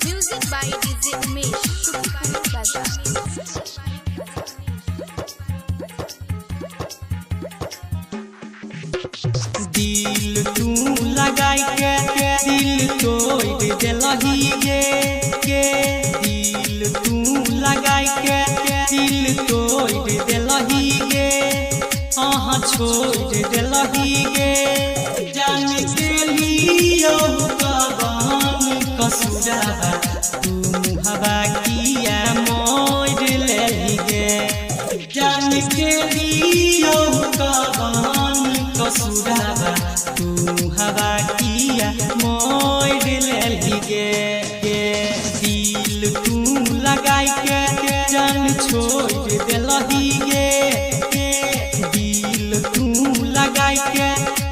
Music by DJ Umesh, Shukipur Bazaar. दिल तू लगाई के दिल तोड़ देलही गे के दिल तू लगाई के दिल तोड़ देलही गे अहाँ छोड़ देलही गे जान के लियो कबान कसुराबा तू मुहबा किया मोड़ लेली गे जान के लियो कबान कसुराबा तू हवा किया मोर लेली गे गे दिल तू लगाई के जान छोड़ देलही गे गे दिल तू लगाई के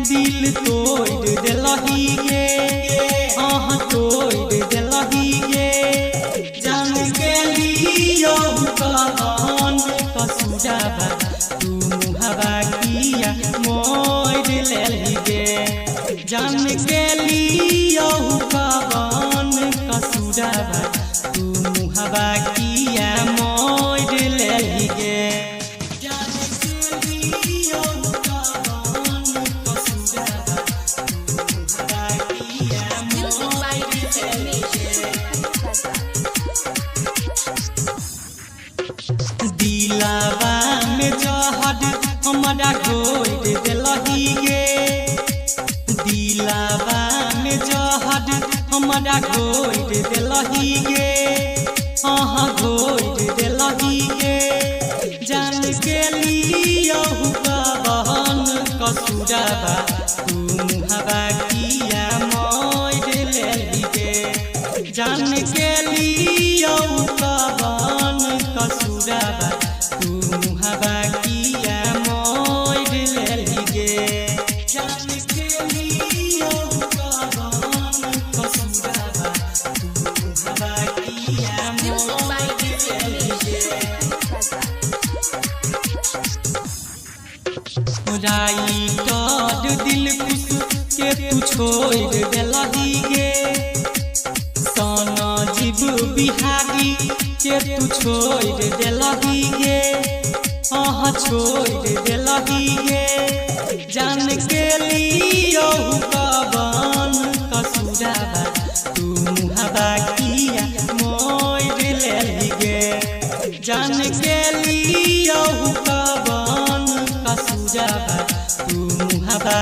दिल तोड़ देलही गे अहाँ तोड़ देलही गे जान के लियो कौन कसुराबा तू मुहबा किया मोर लेली गे जान के लियो कौन कसुराबा तू मुहबा किया मोर लेली गे जान के लियो कौन कसुराबा तू मुहबा किया Music by DJ Umesh, Shukipur Bazaar. दिलावा में जहर हमरा घोर देलही गे दिलावा में जहर हमरा घोर देलही गे अहाँ घोर देलही गे जान के लियो बहन कसुराबा तू मुहबा किया मोर लेली गे जान के लियो कवन कसुराबा तू मुहबा किया मोर लेली गे जान के लियो कवन कसुराबा तू मुहबा किया Music by more DJ लेली Umesh, गे Shukipur Bazaar. Writer दिल खुश के तू छोड़ देलही गे सोना जीव बिहारी के तू छोड़ देलही गे अहाँ छोड़ देलही गे जान के लियो कवन कसुराबा तू मुहबा किया मोर लेली गे जान के लियो कवन कसुराबा तू मुहबा।